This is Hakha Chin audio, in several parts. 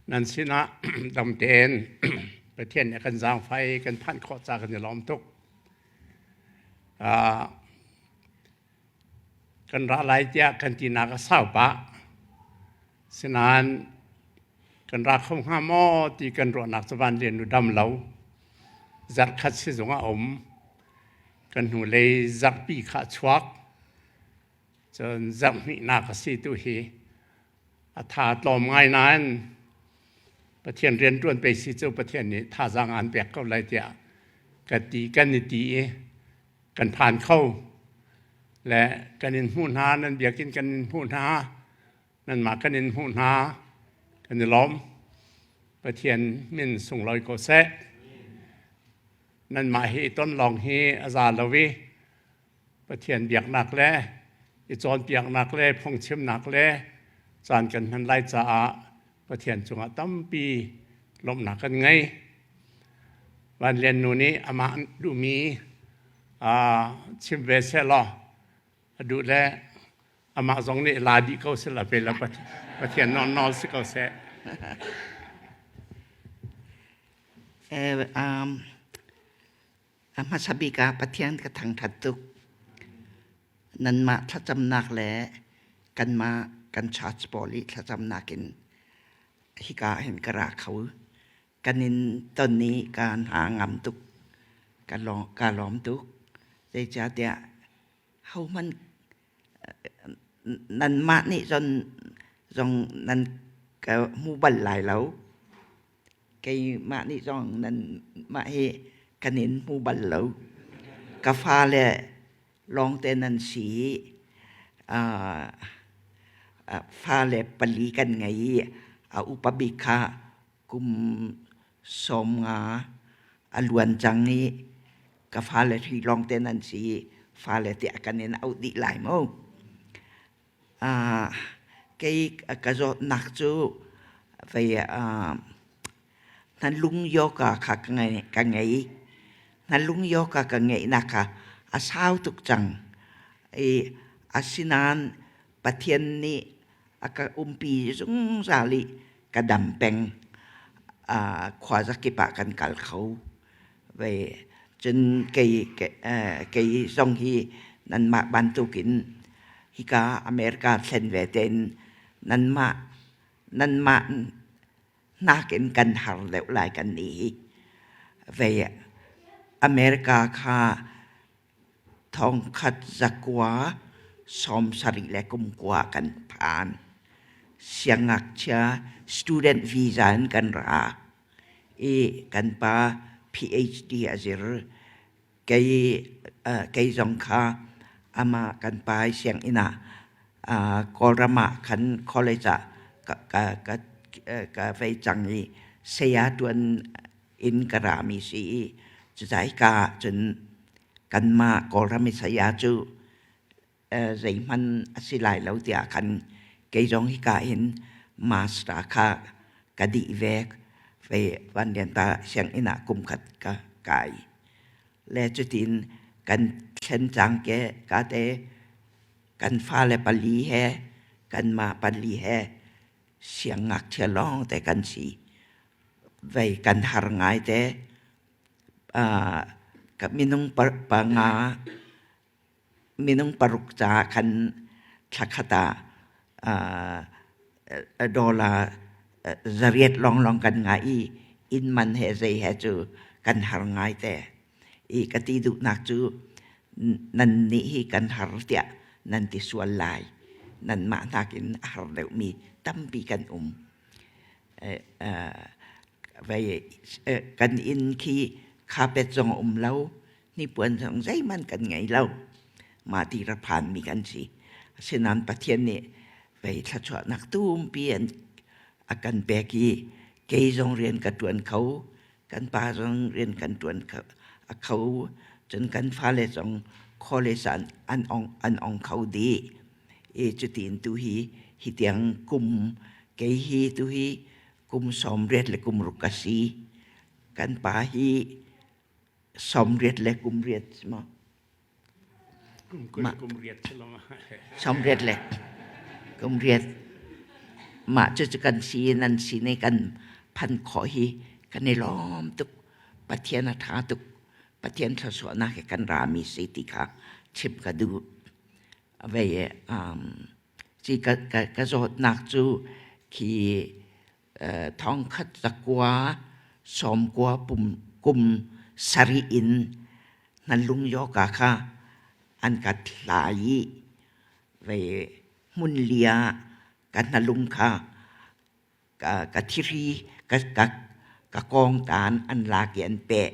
Nan sinah dam tein Pathian nih a kan zaangfah i kan phanh khawh ca kan i lawm tuk. Kan ra lai tiah kan tinak a sau pah. Sinain kan ra kho hnga maw ti kan ruahnak cu van lian nu dam lo. Zarhkhat sizung a um. Kan hnulei zarhpi kha a chuak. Cun zarhhnihnak a si tu hi a tha tlawm ngai nain Pathian rianṭuan pei si cu Pathian nih thazaang aan pek ko lai tiah ka ti kan i ti i kan phan kho le kan in hmuh hna nan biakinn kan in hmuh hna nanmah kan in hmuh hna kan i lawm Pathian min sunglawi ko seh nanmah hi ton lawng hi a za lo i Pathian biaknak le i cawnpiaknak le phungchimnak le caan kan hman lai caah Pathian cungah tampi lawmhnak kan ngei. Van Lian nu nih amah duhmi chim ve seh law a duh le amah zong nih la dih ko seh la pe la Pathian nawl nawl si ko seh. A hmasa bik ah Pathian ka thangṭhat tuk. Nanmah thlacamnak le kanmah kan church pawl i thlacamnak in hika ah hin ka ra kho. Kan in ton i kaan hna ngam tuk. Ka lawm tuk. Zeicahtiah hohmanh nanmah nih cun zong nan ka hmu bal lai lo. Keimah nih zong nanmah hi kan in hmu bal lo. Ka fale lawngte nan si i fale pali kan ngei i a upa bik kha kum 50 a luan cang i ka fale hri lawngte nan si i fale tiah kan in auh dih lai mu. Kei ka zawtnak cu vei hnalung yoga kha ka ngei. Hnalung yoga ka ngeihnak kha a sau tuk cang. I asinain Pathian nih a ka umpi zungzal i ka dam peng. Khua zakip ah kan kal kho. Vei cun kei kei zong hi nanmah bantukin hika America thlen ve tein nanmah nanmah nakin kan har deuh lai kan nih hi. Vei America kha thongkhat zakua 70 le kum kua kan phan. Siangngakchia student visa in kan ra. I kan pa PhD a zir. Kei kei zong kha amah kan pa i sianginn ah Kawlram ah khan college ah ka ka ka ka vei cang i saya ṭuan in ka rami si i cucai ka ah cun kanmah Kawlram i saya cu zeihmanh a si lai lo tiah khan kei zong hika hin master kha ka dih ve ve Van Lian ta sianginn ah kum khat ka kai le cutin kan thlen cang ke ka te kan fale pali he kanmah pali he siangngakchia lawng te kan si vei kan har ngai te ka minung panga minung paruk caah khan thlakhat ah dollar zariat lawnglawng kan ngah i inn man he zei he cu kan har ngai te. I ka ti duhnak cu nan nih hi kan har tiah nan ti sual lai. Nanmah nakin a har deuhmi tampi kan um. Vei kan inn khi carpet zong a um lo hnipuan zong zeihmanh kan ngei lo. Mah ti ra phanmi kan si. Asinain Pathian nih vei thluachuahnak tumpi an a kan pek i kei zong rian ka ṭuan kho, kan pa zong rian kan ṭuan a kho, cun kan fale zong college ah an ong an ong kho dih. I cutin tu hi hi tiang kum kei hi tu hi kum 80 le kum ruk ka si. Kan pa hi 80 le kum riat ma kum 20 kum riat 80 le kum riat. Mah cucu kan si i nan sin i kan phan khawh hi kan i lawm tuk. Pathian a ṭha tuk. Pathian thluachuahnak he kan rami si ti kha chim ka duh. Vei ci ka zawtnak cu khi thongkhat zakua sawmkua kum sarih in na lung yoga kha an ka thlai i vei hmun lia ka hnalung kha ka thiri ka kawng tan an lak i an peh.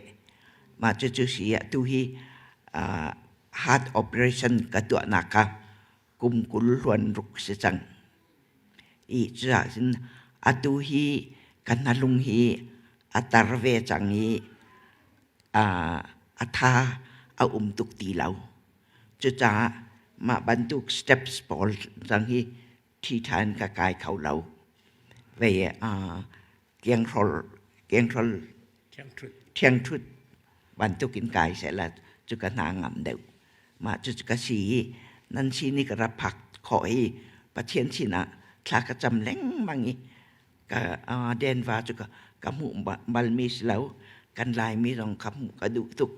Mah cucu si atu hi heart operation ka tuahnak kha kum 20 hluan ruk si cang. I cucaah cun atu hi ka hnalung hi a tar ve cang i a tha a um tuk ti lo. Cucaah mah bantuk steps pawl cang hi ṭhi ṭhan ka kai kho lo. Vei kianghrol kianghrol ṭhiangṭhut bantuk in kai sehla cu ka hna ngam deuh. Mah cucu ka si i nan sin i ka ra phak khawh i Pathian sinah thla ka cam lengmang i ka Denver cu ka hmuh balmi si lo. Kan Laimi zong ka hmuh ka duh tuk.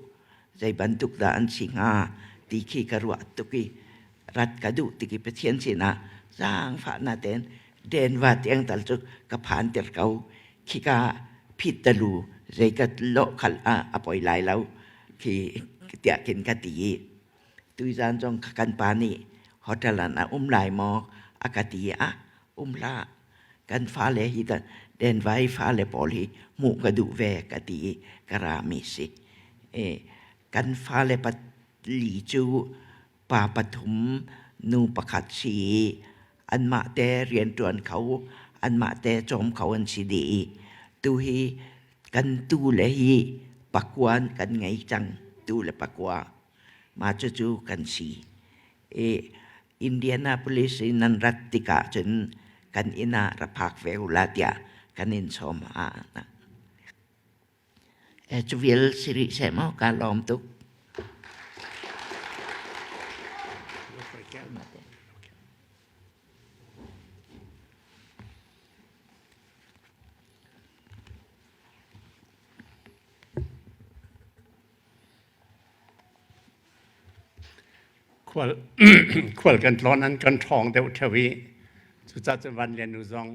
Zei bantuk dah an si hnga ti khi ka ruah tuk i rat ka duh tik i Pathian sinah zaangfahnak tein Denver tiang tal cu ka phan ter ko. Khika phit talu zei ka lawh khal ah a poi lai lo khi tiah khin ka ti i tuizan zong kan pa nih hotel ah na um lai maw a ka ti i ah um hlah kan fale hi Denver i fale pawl hi hmuh ka duh ve ka ti i ka rami si. E, kan fale pali cu pa pathum nu pakhat si i anmah te rianṭuan kho anmah te cawm kho an si dih i tu hi kan tu le hi pakuan kan ngei cang tu le pakua mah cucu kan si i Indianapolis i nan rat tikah cun kan inn ah ra phak ve u la tiah kan in sawm ha. Cu vial si rih seh maw ka lawm tuk. Khual kan tlawn an kan ṭhawng deuh ṭheo i cucaah cun Van Lian nu zong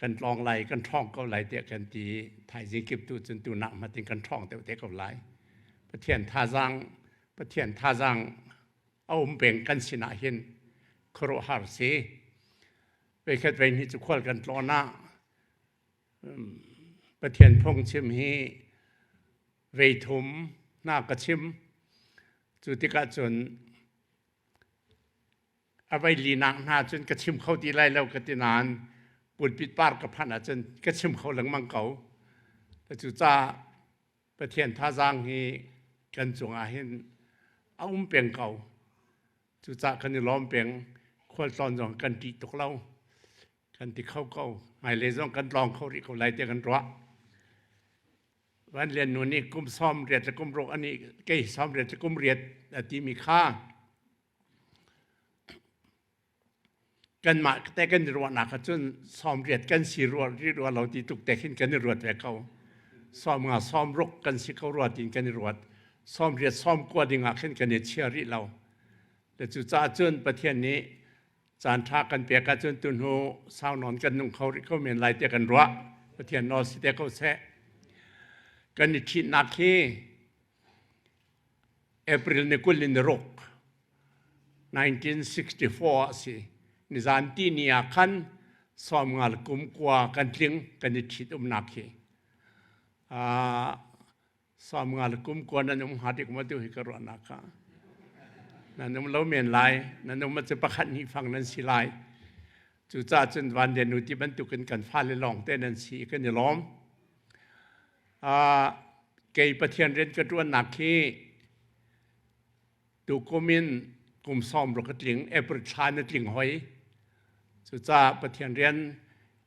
kan tlawng lai, kan ṭhawng ko lai tiah kan ti i thaizing kip tu cun tunak hmatin kan ṭhawng deuh te ko lai. Pathian thazaang Pathian thazaang a um peng kan sinah hin khuaruahhar si. Veikhat vei hnih cu khual kan tlawn ah Pathian phungchim hi vei thum hna ka chim. Cu tikah cun a vei linak hna cun ka chim kho ti lai lo ka ti nain pulpit par ka phanh ahcun ka chim kho lengmang ko. Cucaah Pathian thazaang hi kan cungah hin a um peng ko. Cucaah kan i lawm peng. Khualtlawn zong kan ṭih tuk lo. Kan ti kho ko. Hmailei zong kan tlawng kho rih ko lai tiah kan ruah. Van Lian nu nih kum 80 le kum ruk ani kei 80 le kum riat a timi kha kanmah te kan i ruahnak ahcun 80 kan si rua ri rua lo ti tuk te khin kan i ruat ve ko. 50 60 kan si ko rua tiin kan i ruat. 80 90 ding ah khin kan i chia rih lo. Le cucaah cun Pathian nih caan ṭha kan pek ahcun tuhnu sau nawn kan nung kho rih ko men lai tiah kan ruah. Pathian nawl si te ko seh. Kan i ṭhitnak hi April ni 26 1964 a si. Nizan ti ni ah khan sawmngal kum kua kan tling kan i ṭhit umnak hi. Sawmnga le kum kua nan um hnga tik maw tu hi ka ruahnak kha. Nan um lo men lai, nan um cu pakhat hnih fang nan si lai. Cucaah cun van le nu ti bantukin kan fale lawng te nan si i kan i lawm. Kei Pathian rian ka ṭuannak hi tukum in kum sawm ruk a tling, April thla na tling hoi. Cucaah Pathian rian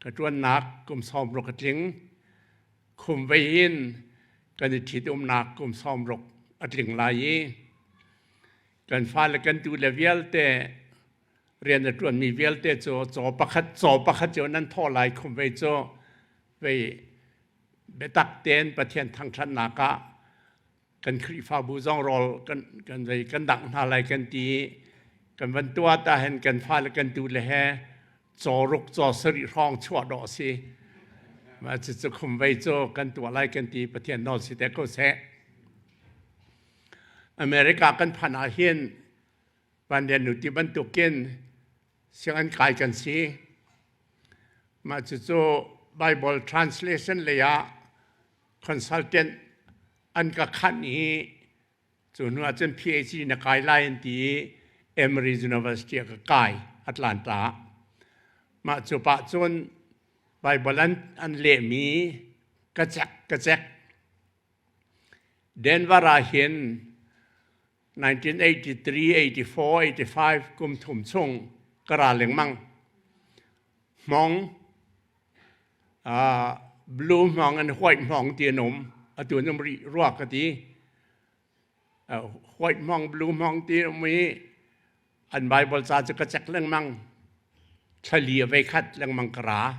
ka ṭuannak kum 60 a tling. Khum vei in kan i ṭhitumnak kum 60 a tling lai i kan fale kan tu le vialte Rian a ṭuanmi vialte cu caw pakhat caw pakhat cio nan thawh lai khum vei cu vei biatak tein Pathian thangṭhatnak ah kan Khrihfabu zong rawl kan kan vei kan dangh hna lai kan ti i kan van tuah ta hin kan fale kan tu le he caw ruk caw sarih hrawng chuah dawh a si. Mah cucu khum vei cu kan tuah lai kan ti Pathian nawl si te ko seh. America kan phanh ah hin Vanlian nu ti bantukin sianginn kai kan si. Mah cucu Bible translation lei ah consultant an ka khanh i cu hnu ah cun PhD na kai lai an ti i Emory University ah ka kai Atlanta ah. Mah cu pah cun Bible an lehmi ka cek ka cek. Denver ah hin 1983, 84, 85 kum thum chung ka ra lengmang. Hmong, blue hmong and white hmong ti an um. Atu an um rih rua ka ti. White hmong, blue hmong ti um i an Bible ca cu ka check lengmang. Thlali a vei khat lengmang ka ra.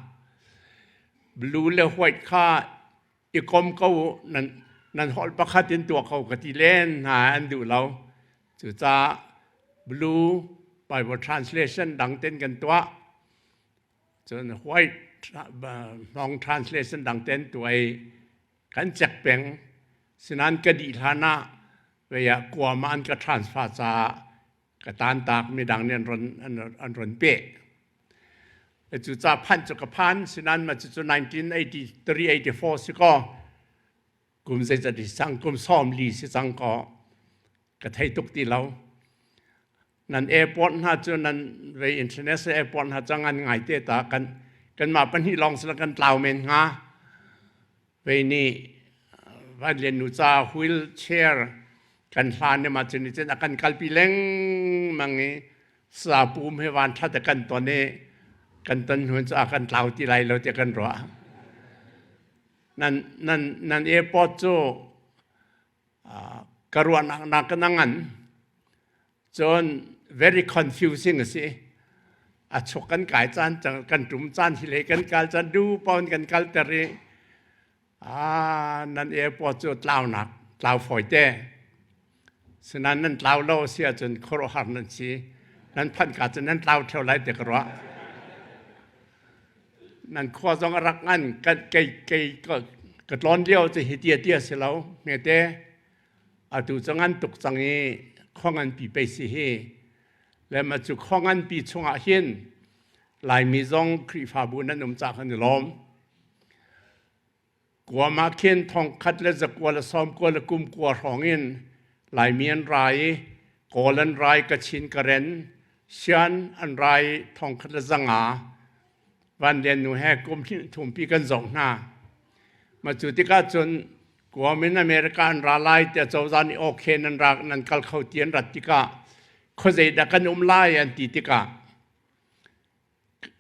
Blue le white kha i kom ko u nan nan holh pakhat in tuah ko ka ti len hna an duh lo. Cucaah blue Bible translation dang ten kan tuah, cun white hmong translation dang ten tuah i kan cek peng. Sinan ka dih hlan ah vei ah Guam ah an ka transfer caah ka tantak, midang nih an ron peh. Cu ca phanh cu ka phan, sinan ma cu 1983 84 si kaw kum zeizat i sang kum 40 si cang kaw ka thei tuk ti lo. Nan airport hna cu, nan vei international airport hna cu ngan ngai te ta, kan kanmah pahnih lawng sila kan tlau men hnga. Vei nih Van Lian nu ca wheelchair kan hlan i mah cu nih cun a kan kalpi lengmang i sapum he van ṭhat a kan ton i kan ton hnu cu a kan tlau ti lai lo tiah kan ruah. Nan nan nan airport cu ka ruahnak nak ka ngan. Cun very confusing a si. A chuk kan kai caan, kan ṭum caan, hi lei kan kal caan du pawn kan kalter i nan airport cu tlaunak tlau fawi te. Sinain nan tlau lo a si ahcun khuaruahhar nan si. Nan phanh ka cun nan tlau ṭheo lai ti ka ruah. Nan khua zong a rak ngan. Kan kei kei ka tlawn lio cu hi tia tia si lo hmete. Atu cu ngan tuk cang i khua nganpi pei si hi. Le ma cu khua nganpi chungah hin Laimi zong Khrihfabu nan um cah kan i lawm. Guam ah khin 1999 hrawng in Laimi an ra i Kawl an ra i Kachin, Karen, Shan an ra i 1500 Van Lian nu he kum hnih thumpi kan zoh hna. Ma cu tikah cun Guam in America an ra lai tiah cozah nih okay nan ra nan kal kho ti an rat tikah khuazei dah kan um lai an ti tikah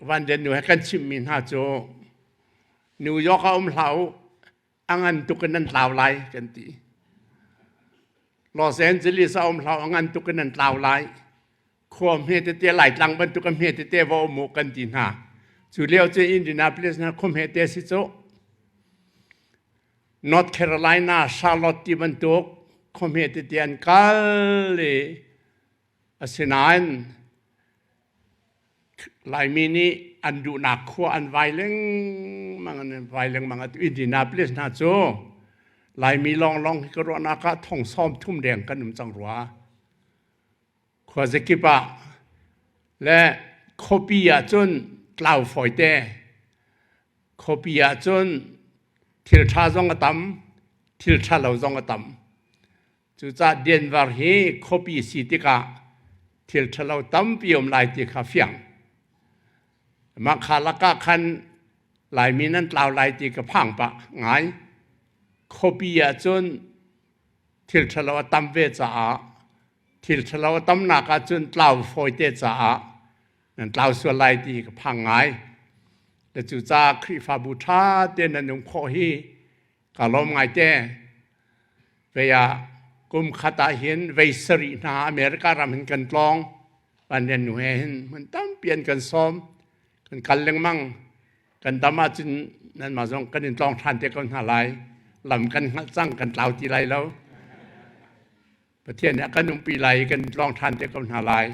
Van Lian nu he kan chimhmi hna cu New York ah um hlah u, a ngan tuk in nan tlau lai kan ti. Los Angeles ah um hlah u, a ngan tuk in nan tlau lai. Khua hme tete Laitlang bantuk a hme tete va um u kan ti hna. Cu lio cu Indianapolis na khua hme te si cu. North Carolina, Charlotte ti bantuk khua hme tete an kal i asinain Laimi nih an duhnak khua an vai lengmang, an vai lengmang. Atu Indianapolis hna cu Laimi lawnglawng hi ka ruahnak ah thong 30 deng kan um cang rua. Khua zakip ah le khuapi ah cun tlau fawite. Khuapi ah cun thil ṭha zong a tam, thil ṭha lo zong a tam. Cucaah Denver hi khuapi si tikah thil ṭhalo tampi um lai ti kha fiang. Mah kha lakah khan Laimi nan tlau lai ti ka phang pah ngai. Khuapi ahcun thil ṭhalo a tam ve caah thil ṭhalo a tamnak ahcun tlau fawite caah nan tlau sual lai ti ka phang ngai. Le cucaah Khrihfabu ṭha tein nan um khawh hi ka lawm ngaite. Vei ah kum khat ah hin vei sarih hna America ram hin kan tlawng. Van nu he hin hmun tampi an kan sawm. Kan kal lengmang. Kan dam ahcun nanmah zong kan in tlawng ṭhan te ko hna lai. Lam kan hngalh cang, kan tlau ti lai lo. Pathian nih a kan umpi lai i kan tlawng ṭhan te ko hna lai.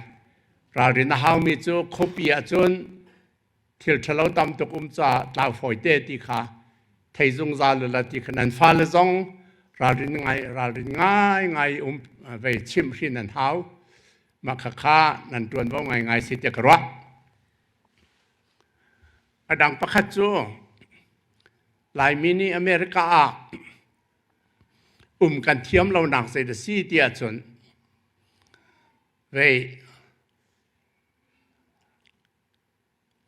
Ralrin a haumi cu khuapi ahcun thil ṭhalo tam tuk um caah tlau fawi te ti kha thei zungzal la ti kha nan fale zong ralrin ngai ralrin ngai ngai um vei chimh hrin nan hau. Mah kha kha nan ṭuanvo ngaingai si tiah ka ruah. A dang pakhat cu Laimi nih America ah um kan thiam lonak zei dah si ti ahcun vei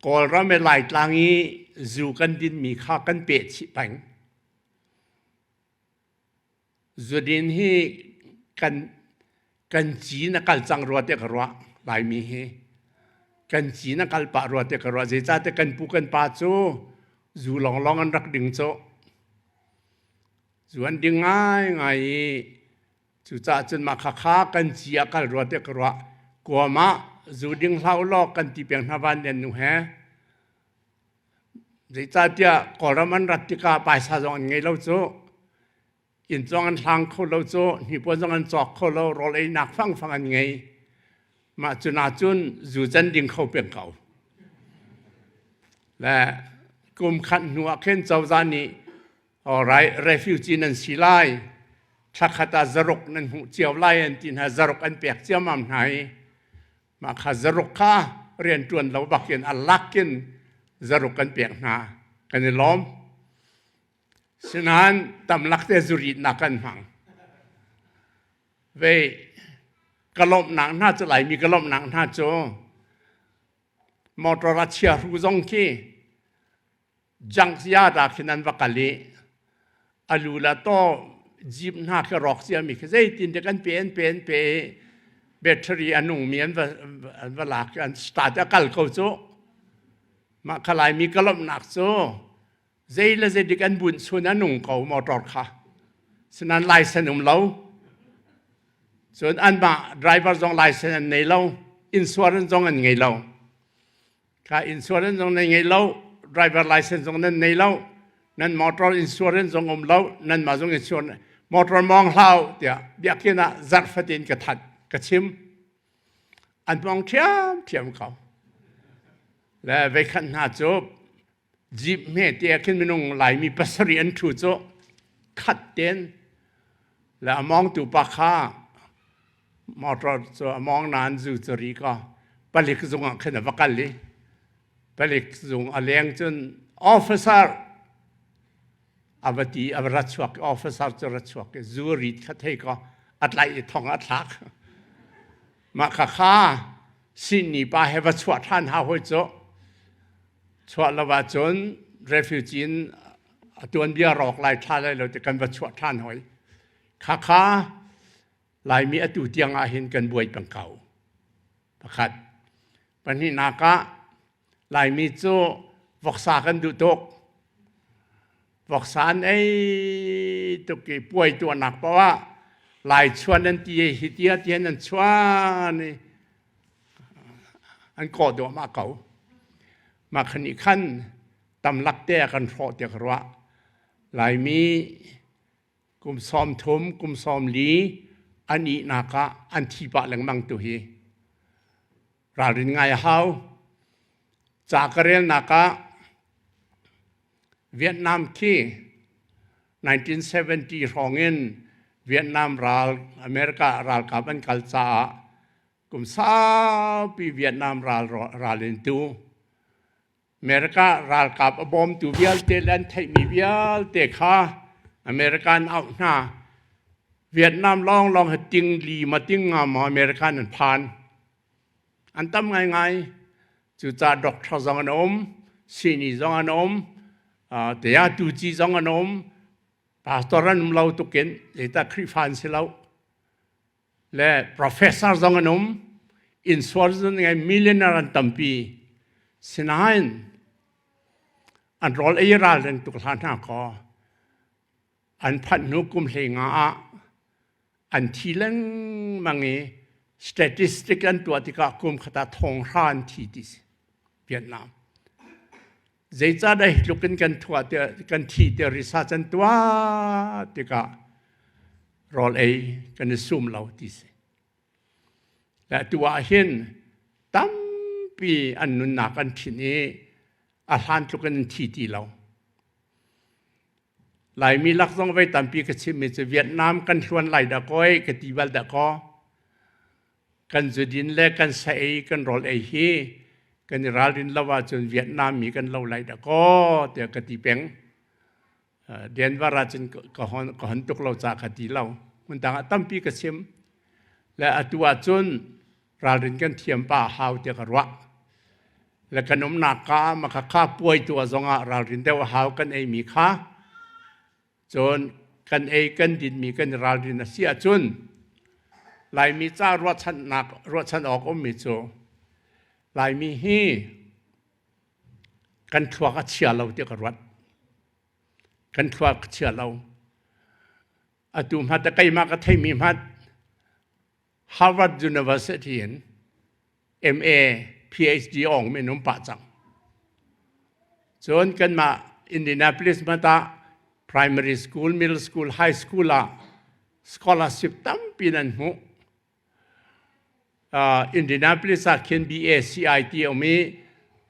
Kawlram le Laitlang i zu kan dinmi kha kan peh chih peng. Zudin hi kan kan cin a kal cang rua tiah ka ruah Laimi hi kan cin a kal pah rua tiah ka ruah zeicahtiah kan pu kan pa cu zu lawnglawng an rak ding cu zu an ding ngaingai i cucaah cun mah khakha kan ci a kal rua tiah ka ruah kuam ah zu ding hlah u law kan ti peng hna van lian nu he Zeicahtiah Kawlram an rat tikah paisa zong an ngei lo cu. Inn zong an hlang kho lo cu, hnipuan zong an cawk kho lo, rawl einak fangfang an ngei. Mah cu na cun zu can ding kho peng ko. Le kum khat hnu ah khin cozah nih alright refugee nan si lai thla khat ah zaruk nan hmuh cio lai an ti hna zaruk an pek ciammam hna i Mah kha zaruk kha rianṭuan lo bakin a lakin zaruk kan pek hna. Kan i lawm. Sinain tamlak te zuritnak kan hmang. Vei ka lawmhnak hna cu Laimi ka lawmhnak hna cu motor a chia hru zong khi Jangsia dah khin an va kal i alu la taw jeep hna khi rawk ciami khi zeitin dek an pe an pe an pe i battery a nungmi an va an va lak i an start a kal ko cu mah kha Laimi ka lawmhnak cu zei le zei dik an bunh chun a nung ko motor kha sinan license um lo cun anmah driver zong license an nei lo insurance zong an ngei lo Kha insurance zong nan ngei lo, driver license zong nan nei lo, nan motor insurance zong um lo, nan mah zong insurance motor mong hlau tiah biakinn ah zarh fatin ka thanh ka chim. An mong ṭhiam ṭhiam ko. Le veikhat hna cu jeep hme te khin minung Laimi pasarih an ṭhu cu khat ten le a mongtu pa kha motor cu a mawng nain zu cu ri kaw palik zung ah khin a va kal i palik zung a leng cun officer a va ti a va ra chuak officer cu ra chuak i zu rit kha thei kaw a tlaih i thong a thlak mah kha kha sihni pa he va chuah ṭhan hau hoi cu chuah lo ahcun refugee in a tuanbia rawk lai ṭha lai lo ti kan va chuah ṭhan hoi Khakha Laimi atu tiang ah hin kan buai peng ko. Pakhat. Pahnihnak ah Laimi cu voksa kan duh tuk. Voksa an ei tuk i puai tuahnak paoh ah Lai chuan an ti i hi tia tian an chuan i an kawh duahmah ko. Mah khan nih khan tamlak te a kan hrawh tiah ka ruah. Laimi kum 30 kum 40 an ihnak ah an thi pah lengmang tu hi ralrin ngai a hau ca ka relnak ah Vietnam khi 1970 hrawng in Vietnam ral America ralkap an kal caah kum saupi Vietnam ral ral in tu America ralkap a bawmtu vialte le an theihmi vialte kha America an auh hna. Vietnam lawnglawng hi ting li ma ting nga maw American an phan. An tam ngaingai. Cucaah doctor zong an um, sihni zong an um, uh, tuci zong an um, pastor an um lo tukin, zeicah Khrihfa an si lo. Le professor zong an um insurance an ngei millionaire an tampi sinain an rawl ei ral reng tuk hlan hna kaw an phanh hnu kum hlei nga ah an thi lengmang i. Statistic an tuah tikah kum khat ah thong hra an thi ti si. Vietnam. Zeicahdah hi tluk in kan thuah tiah kan thi tiah research an tuah tikah rawl ei kan i sum lo ti si. Le atu ah hin tampi an nunnak an thin i a hlan tluk in an thi ti lo. Laimi lak zong voi tampi ka chimmi cu Vietnam kan hluan lai dah kaw ei ka ti bal dah kaw kan zudin le kan sa ei kan rawl ei hi kan i ralrin lo ahcun Vietnam mi kan lo lai dah kaw tiah ka ti peng. Denver ahcun ka hon, ka hon tuk lo ca ka ti lo. Hmun dang ah tampi ka chim. Le atu ahcun ralrin kan thiam pa hau tiah ka ruah. Le kan umnak ka maka kha puai tu zongah ralrin deuh a hau kan ei mi kha. Cun kan ei kan din mi kan ralrin a si ahcun Laimi ca ruahchannak ruahchan awk ummi cu Laimi hi kan thluak a chia lo tiah ka ruat. Kan thluak a chia lo. Atu hmat keimah ka theimi hmat Harvard University in MA, PhD ong min um pah cang. Cun kanmah Indianapolis hmanh primary school, middle school, high school ah scholarship tampi nan hmuh. Indianapolis ah khin BACI ti um i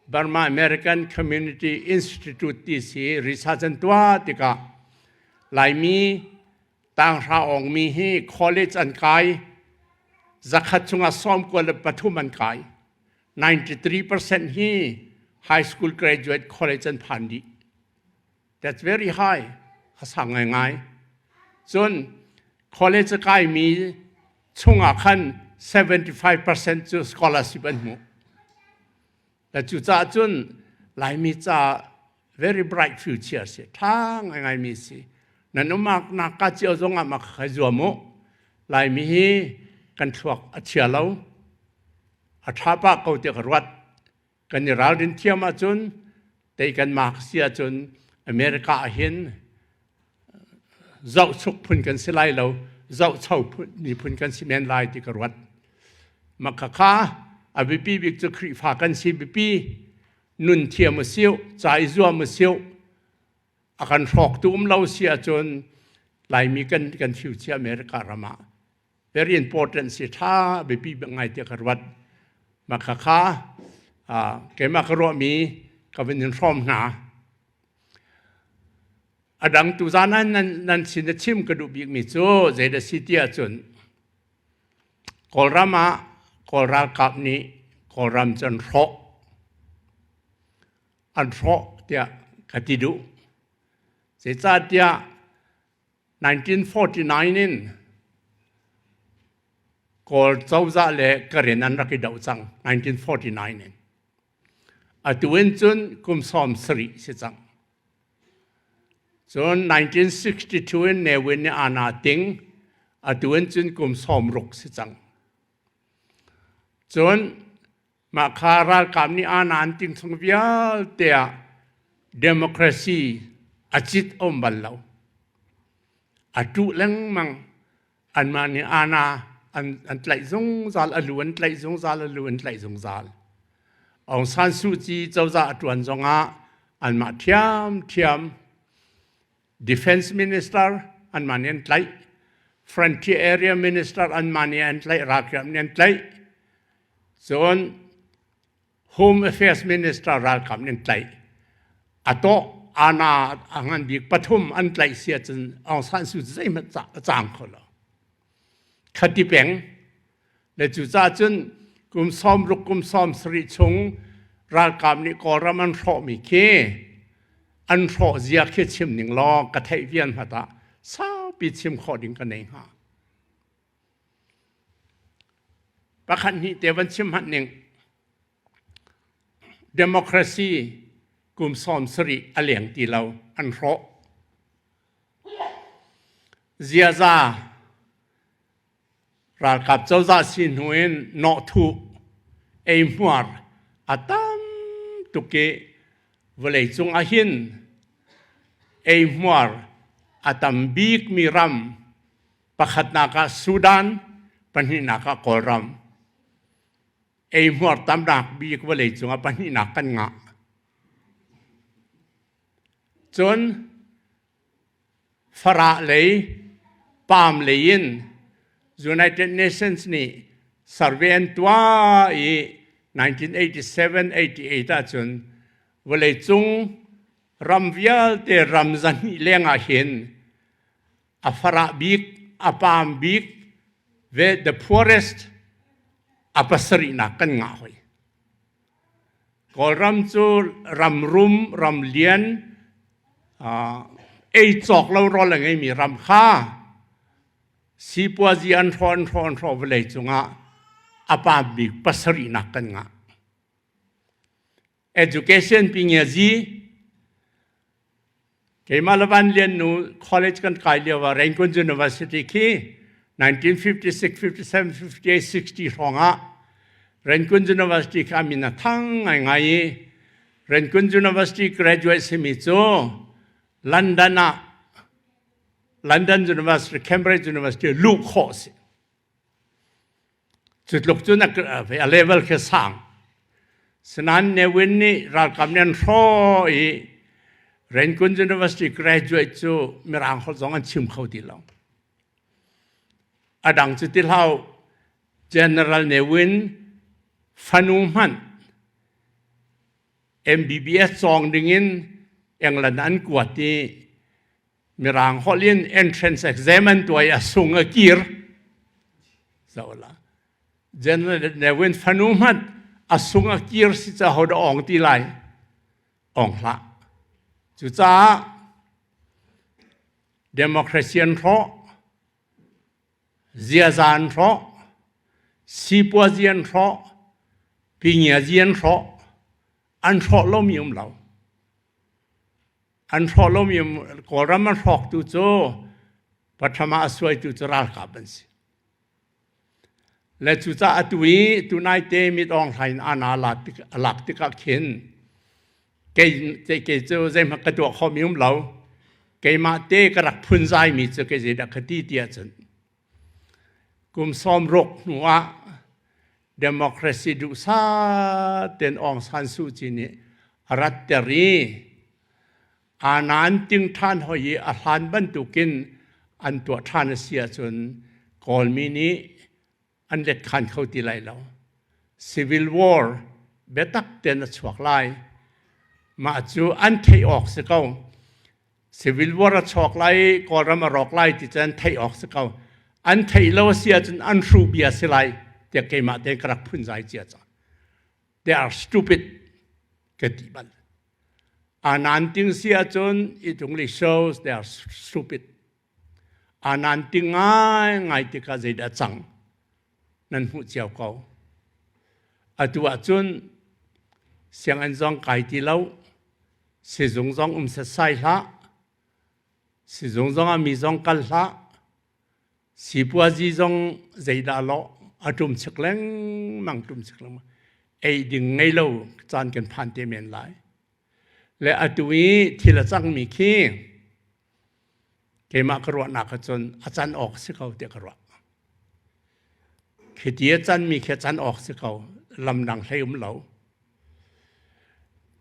Burma American Community Institute ti si research an tuah tikah Laimi Tanghra awngmi hi college an kai zakhat chungah 93 an kai. 93% hi high school graduate college an phan dih. That's very high. A sang ngaingai. Cun college a kaimi chungah khan 75% cu scholarship an hmu. Cucaah cun Laimi ca very bright future si ṭha ngaingaimi si. Nan umak nak ka cio zongah mak kai zuam u. Laimi hi kan thluak a chia lo. A ṭha pah ko tiah ka ruat. Kan i ralrin thiam ahcun tei kan mak si ahcun America ah hin zohchuk phun kan si lai lo zohcho miphun kan si men lai ti ka ruat maka kha a biapi bik cu Khrihfa kan si biapi nun thiam u siu ca i zuam u siu a kan hrawktu um lo si ahcun Laimi kan kan future America ram ah very important si tha biapi ngai tiah ka ruat maka kha keimah ka ruahmi ka vun in hrawm hna A dang tuzaan ah nan, nan sin a chim ka duh bikmi cu zeidah si ti ahcun Kawlram ah Kawl ralkap nih Kawlram cu an hrawh. An hrawh tiah ka ti duh. Zeicahtiah 1949 in Kawl cozah le Karen an rak i doh cang 1949 in. Atu in cun kum 70 si cang. Cun 1962 in Ne Win nih Ana Ting, atu in cun kum 60 si cang. Cun mah kha ralkap nih Ana an ting chung vialte ah democracy a cit um bal lo. A tuh lengmang. Anmah nih Ana an, an tlaih zungzal, a lu an tlaih zungzal, a lu an tlaih zungzal. Aung San Suu Kyi cozah a ṭuan zongah anmah ṭhiamṭhiam Defense Minister anmah nih an tlaih, Frontier Area Minister anmah nih an tlaih, ralkap nih an tlaih. Cun Home Affairs Minister ralkap nih an tlaih. A tawh ana a ngan bik pathum an tlaih si ahcun Aung San Suu Kyi zeihmanh a cang kho lo. Khati peng Le cucaah cun kum 60 kum 70 chung ralkap nih Kawlram an hrawhmi khi an hrawh zia khi chim ning law ka theih vian hmat ah saupi chim khawh ding ka nei hnga. Pakhat hnih te van chim hmanh ning democracy kum 70 a leng ti lo an hrawh. Ziaza Ralkap cozah si hnu in nawhthuh, eihmuar a tam tuk i vawleicung ahhin eihmuar a tam bikmi ram pakhatnak ah Sudan, pahnihnak ah Kawlram. Eihmuar tamnak bik vawlei cungah pahnihnak kan ngah. Cun Farah lei, Palm lei in United Nations nih survey an tuah i 1987-88 ahcun vawleicung ram vialte ram zahnih leng ah hin a farah bik, a paam bik, ve the poorest a pasarihnak kan ngah hoi. Kawlram cu ram rum, ram lian, ei cawk lo rawl a ngeimi ram kha sipuazi an hrawh an hrawh an hrawh vawlei cungah a paam bik pasarihnak kan ngah. Education pingiazi keimah le Van Lian nu college kan kai lio ah Rangoon University khi 1956, 57, 58, 60 hrawng ah Rangoon University kha min a thang ngaingai i Rangoon University graduate simi cu London ah London University, Cambridge University luh khawh si. Cu tluk cun a level khi sang. Sinain Ne Win nih ralkap nih an hrawh i Rangoon University graduate cu Mirang holh zong an chim kho ti lo. A dang cu ti hlah General Ne Win fanu hmanh MBBS cawng dingin England an kuat i Mirang holh in entrance exam an tuah i a sung a kir. Zola. General Ne Win fanu hmanh a sung a kir si ca ho dah ong ti lai. Ong hlah. Cucaah democracy an hrawh, ziaza an hrawh, sipuazi an hrawh, pingiazi an hrawh, an hrawh lomi um lo. An hrawh lomi Kawlram an hrawktu cu Pathama a suaitu cu ralkap an si. Le cucaah atu i tunaite Mit Aung Hlaing ana a lak tikah khin kei kei cu zeihmanh ka tuah khomi um lo. Keimah te ka rak phunzaimi cu kei zeidah ka ti ti ahcun kum 60 hnu ah democracy duhsah tein Aung San Suu Kyi nih a ratter i anan ting ṭhan hoi i a hlan bantukin an tuah ṭhan a si ahcun Kawlmi nih an let khan kho ti lai lo. Civil war biatak tein a chuak lai. Mah cu an theih awk si ko. Civil war a chuak lai i Kawlram a rawk lai ti cu an theih awk si ko. An theih lo a si ahcun an hruh bia si lai tiah keimah tein ka rak phunzai cia cang. They are stupid ka ti bal. Anan ting si ahcun it only shows they are stupid. Anan ting ngai ngai tikah zeidah cang nan hmuh cio ko. Atu ahcun sianginn zong kai ti lo, sizung zong um setsai hlah, sizung zong ah mi zong kal hlah, sipuazi zong zeidah lawh a ṭum chik lengmang ṭum chik lengmang ei ding ngei lo caan kan phan te men lai. Le atu i thil a cangmi khi keimah ka ruahnak ahcun a can awk si ko tiah ka ruah. Khiti a canmi khi a can awk si ko lamdang hlei um lo.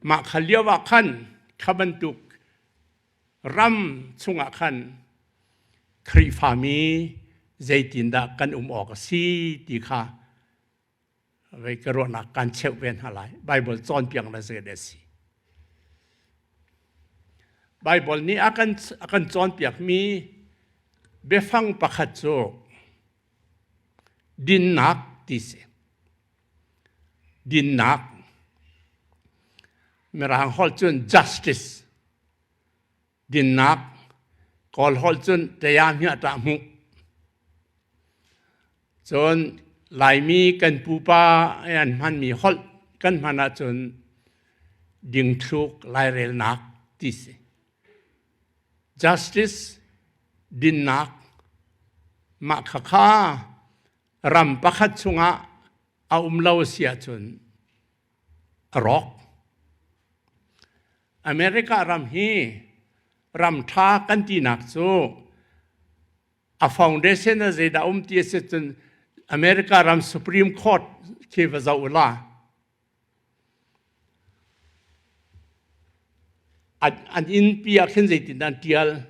Mah kha lio ah khan kha bantuk ram chungah khan Khrihfami zeitindah kan um awk a si ti kha vei ka ruahnak kan cheuh ve hna lai. Bible cawnpiak na zei a si. Bible nih a kan a kan cawnpiakmi biafang pakhat cu dinnak ti si. Dinnak Mirang holh cun justice dinnak Kawl holh cun tayahmia ṭah hmuh cun Laimi kan pupa an hmanmi holh kan hman ahcun dingthluk lairelnak ti si justice dinnak mah khakha ram pakhat chungah a um lo si ahcun a rawk. America ram hi ram ṭha kan tinak cu a foundation a zeidah um ti a si cun America ram Supreme Court Khi va zoh la. An innpi ah khin zeitin an tial?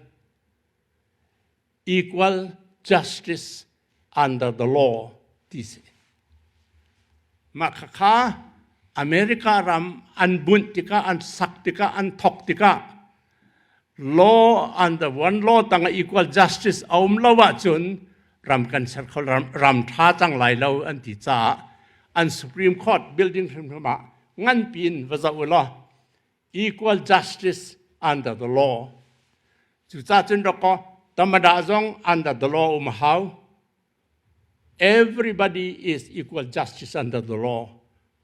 Equal justice under the law ti si. Mah khakha America ram an bunh tikah, an sak tikah, an thok tikah law under one law tangah equal justice a um lo ahcun ram kan ser kho ram, ram tha cang lai lo an ti caah an Supreme Court building hrimhrim ah nganpi in va zoh u law equal justice under the law. Cucaah cun dawkaw tamada zong under the law um a hau. Everybody is equal justice under the law.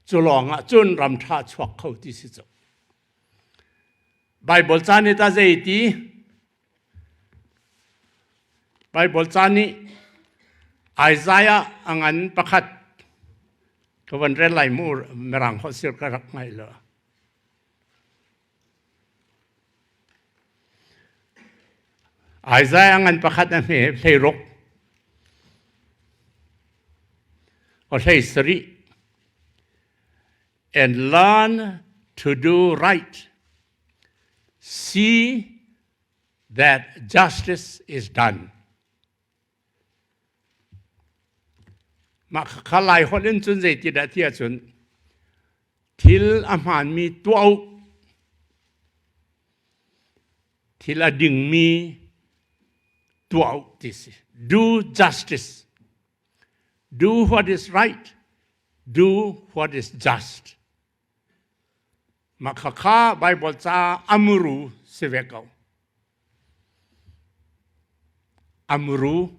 Cu lawng ah cun ram tha chuak kho ti si cu. Bible ca nih ta zei ti? Bible ca nih Isaiah a ngan pakhat ka van rel lai mu mirang holh sir ka rak ngai lo. Isaiah ngan pakhat a hme hleiruk o hlei sarih and learn to do right. See that justice is done. Mah kha Lai holh in cun zeiti dah ti ahcun thil a hmaanmi tuah u, thil a dingmi tuah u ti si. Do justice. Do what is right. Do what is just. Mah khakha Baibal ca amuru si ve ko. Amuru.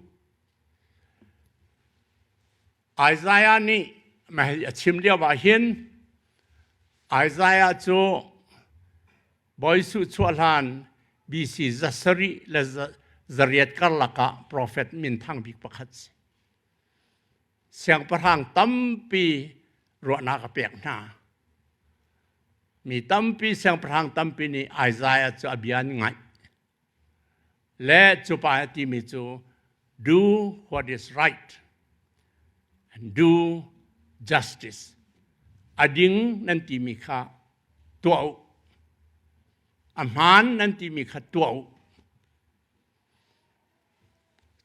Isaiah nih a chim lio ah hin Isaiah cu Bawi Jesuh chuah hlan BC zasarih le zariat karlak ah profet minthang bik pakhat si. Siangpahrang tampi ruahnak a pek hna. Mi tampi siangpahrang tampi nih Isaiah cu a bia an ngaih. Le cu pa a timi cu do what is right and do justice. A ding nan timi kha tuah u. A hmaan nan timi kha tuah u.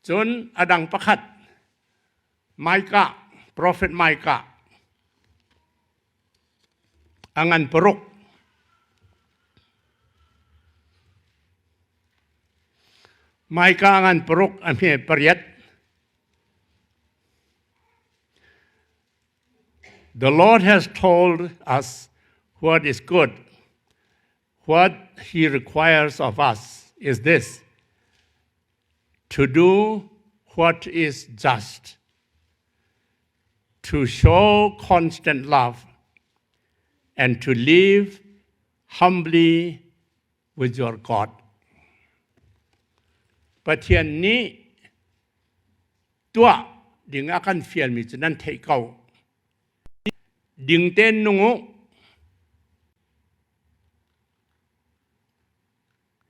Cun a dang pakhat Micah, Prophet Micah a ngan paruk. Micah a ngan paruk a hme pariat. The Lord has told us what is good. What he requires of us is this to do what is just, to show constant love, and to live humbly with your God. Pathian nih tuah ding a kan fialmi cu nan theih ko. Ding tein nung u.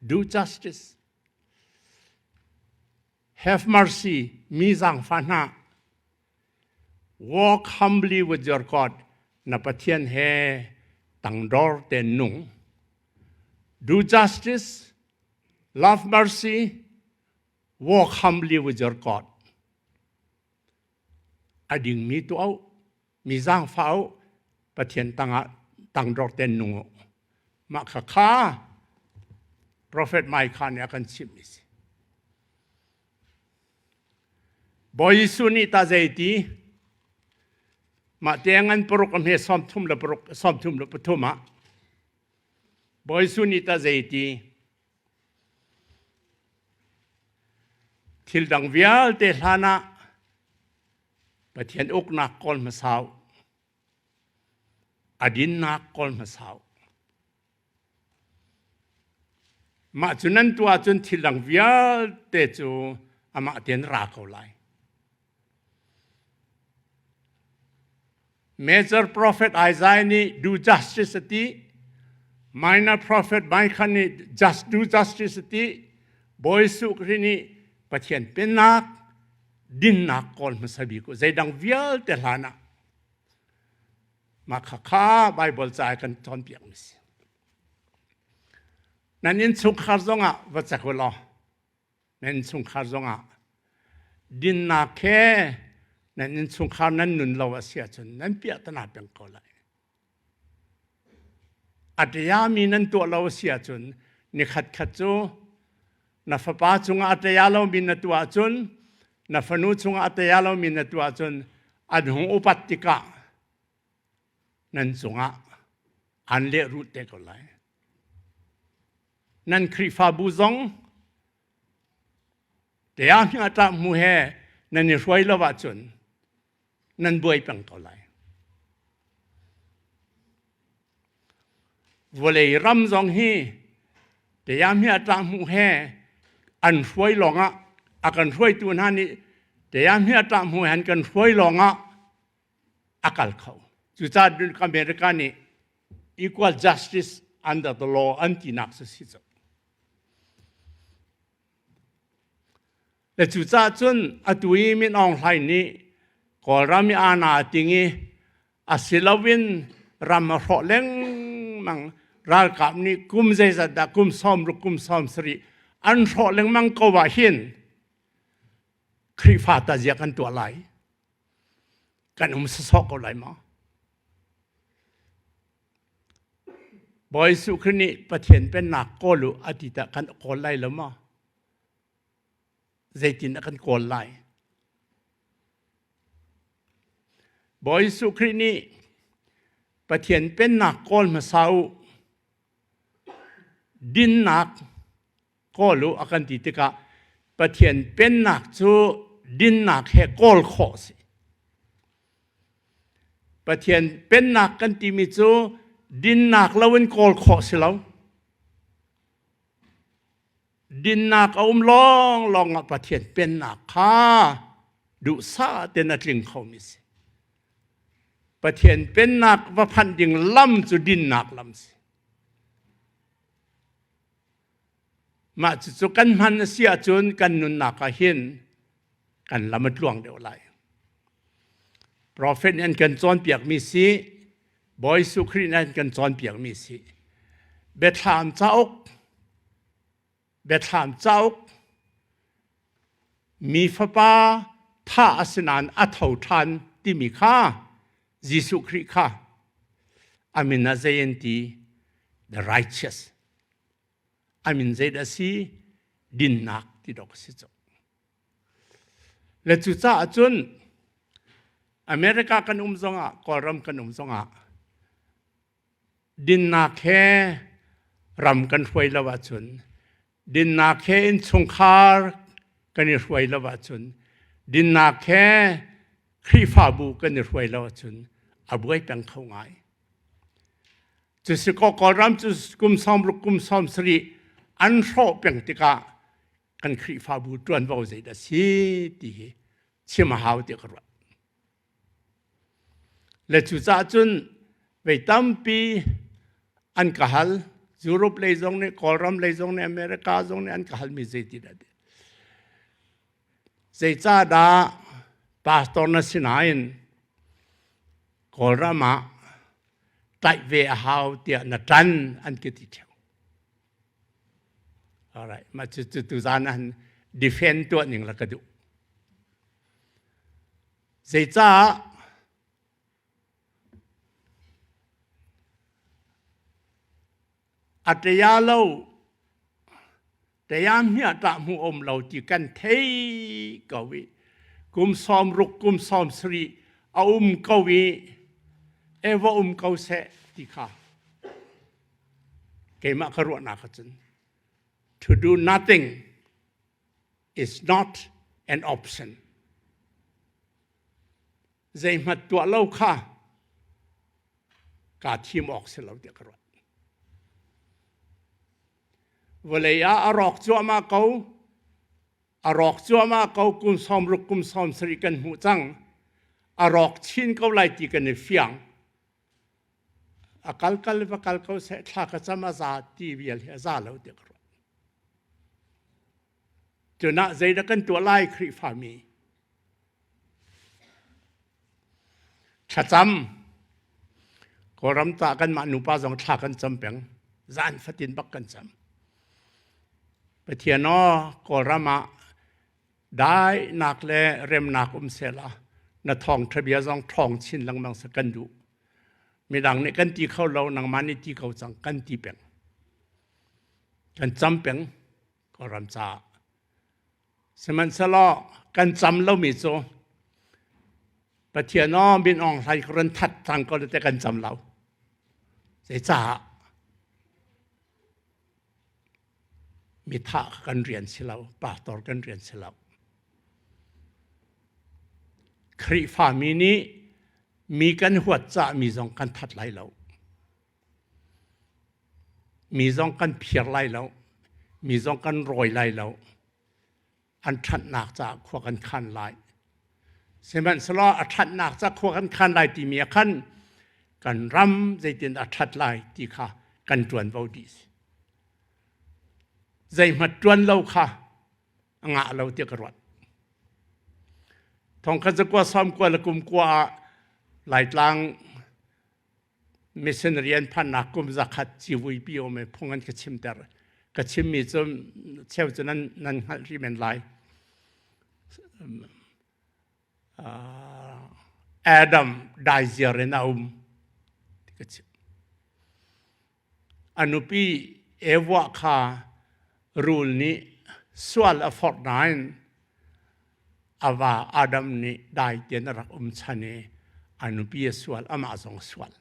Do justice. Have mercy, mi zaangfah hna. Walk humbly with your God. Na Pathian he tangdor tein nung. Do justice, love mercy, walk humbly with your God. A dingmi tuah u, mi zaangfah u, Pathian tangah tangdor tein nung u. Mah kha kha Prophet Micah nih a kan chimhmi si. Bawi Jesuh nih ta zei ti? Mah te ngan paruk a hme 34 33 ah Bawi Jesuh nih ta zei ti? Thil dang vialte hlan ah Pathian uknak kawl hmasa u. A dinnak kawl hmasa u. Mah cu nan tuah ahcun thil dang vialte cu amah tein ra ko lai. Major prophet Isaiah nih do justice a ti. Minor prophet Micah nih just do justice a ti. Bawi Jesuh Khrih nih Pathian pennak dinnak kawl hmasa bik u. Zeidang vialte hlan ah. Mah khakha Bible ca kan cawnpiak mi si. Nan innchungkhar zongah va cek u law nan innchungkhar zongah dinnak he nan innchungkhar nan nun lo a si ahcun nan piahtana peng ko lai. A ṭiami nan tuah lo a si ahcun nikhat khat cu na fapa cungah a ṭia lomi na tuah ahcun na fanu cungah a ṭia lomi na tuah ahcun an hung upat tikah nan cungah an lehrulh te ko lai. Nan Khrihfabu zong ṭia hna ṭah hmu he nan i hruai lo ahcun nan buai peng ko lai. Vawlei ram zong hi Teyamhia tlahmuh he an hruai lawngah a kan hruaitu hna nih Teyamhia tlahmuh he an kan hruai lawngah a kal kho. Cucaah America nih equal justice under the law an tinak cu si cu. Le cucaah cun atu i Min Aung Hlaing nih Kawlram i aana a ting i a si loin ram a hrawh lengmang ralkap nih kum zeizat dah kum 60 kum 70 an hrawh lengmang ko ah hin Khrihfa ta zia kan tuah lai kan um sawsawh ko lai maw? Bawi Jesuh Khrih nih Pathian pennak kawl u a ti tah kan kawl lai lo maw? Zeitin a kan kawl lai? Bawi Jesuh Khrih nih Pathian pennak kawl hmasa u dinnak kawl u a kan ti tikah Pathian pennak cu dinnak he kawl khawh a si. Pathian pennak kan timi cu dinnak loin kawl khawh si lo. Dinnak a um lawnglawng ah Pathian pennak kha duhsah tein a tling khomi si. Pathian pennak va phanh ding lam cu dinnak lam si. Mah cucu kan hman a si ahcun kan nunnak ah hin kan lam a tluang deuh lai. Prophet nih an kan cawnpiakmi si, Bawi Jesuh Khrih nih an kan cawnpiakmi si. Biathlam cauk, Biathlam cauk, mi fapa thah a si nain a tho ṭhan timi kha Jesuh Khrih kha a min ah zei an ti? The righteous. A min zeidah a si? Dinnak ti dawk a si cu. Le cucaah cun America kan um zongah Kawlram kan um zongah dinnak he ram kan hruai lo ahcun dinnak he innchungkhar kan i hruai lo ahcun dinnak he Khrihfabu kan i hruai lo ahcun a buai peng kho ngai. Cusi Kawlram cu kum 60 kum 70 an hrawh peng tikah kan Khrihfabu ṭuanvo zeidah si ti hi chim a hau tiah ka ruat. Le cucaah cun vei tampi an ka hal. Europe lei zong nih, Kawlram lei zong nih, America zong nih an ka halmi zeiti dah ti. Zeicahdah pastor na si nain Kawlram ah tlaih ve a hau tiah na ṭan an ka ti ṭheo. Alright, mah cu cu tuzaan ah defend tuah ning la ka duh. Zeicah a ṭia lo ṭia hmiah ṭah hmu um lo ti kan thei ko i kum 60 kum 70 a um ko i eva um ko seh ti kha keimah ka ruahnak ahcun to do nothing is not an option. Zeihmat tuah lo kha kaa thim awk si lo tiah ka ruat. Vawlei ah a rawk cuahmah ko, a rawk cuahmah ko kum 60 kum 70 kan hmuh cang. A rawk chin ko lai ti kan i fiang. A kal kal va kal ko seh thla ka cam a za ti vial hi a za lo tiah ka ruat. Cunah zeidah kan tuah lai Khrihfami? Thlacam. Kawlram ta kanmah nupa zong thla kan cam peng. Zan fatin bak kan cam. Pathian aw Kawlram ah daihnak le remnak um sehla na thawngṭha bia zong ṭhawng chin lengmang seh kan duh. Midang nih kan ti kho lo nangmah nih ti ko cang kan ti peng. Kan cam peng Kawlram caah. Sihmanhsehlaw kan cam lomi cu Pathian aw min Aung Hlaing ka run that cang ko te kan cam lo. Zeicah? Mithah kan rian si lo, pastor kan rian si lo. Khrihfami nih mi kan huat cah mi zong kan that lai lo. Mi zong kan phiar lai lo. Mi zong kan rawi lai lo. An ṭhatnak caah khua kan khan lai. Sihmanhsehlaw a ṭhatnak ca khua kan khan lai timi ah khan kan ram zeitin a ṭhat lai ti kha kan ṭuanvo dih si. Zeihmanh ṭuan lo kha a ngah lo tiah ka ruat. Thongkhat zakua sawmkua le kumkua ah Laitlang mission rian phannak kum zakhat civuipi um i phung an ka chimter. Ka chimmi cu cheu cu nan nan hngalh rih men lai. Adam daiziar in a um ti ka chim. A nupi Eva kha rul nih sual a forh nain a va Adam nih dai tein a rak um chan i a nupi a sual, amah zong a sual.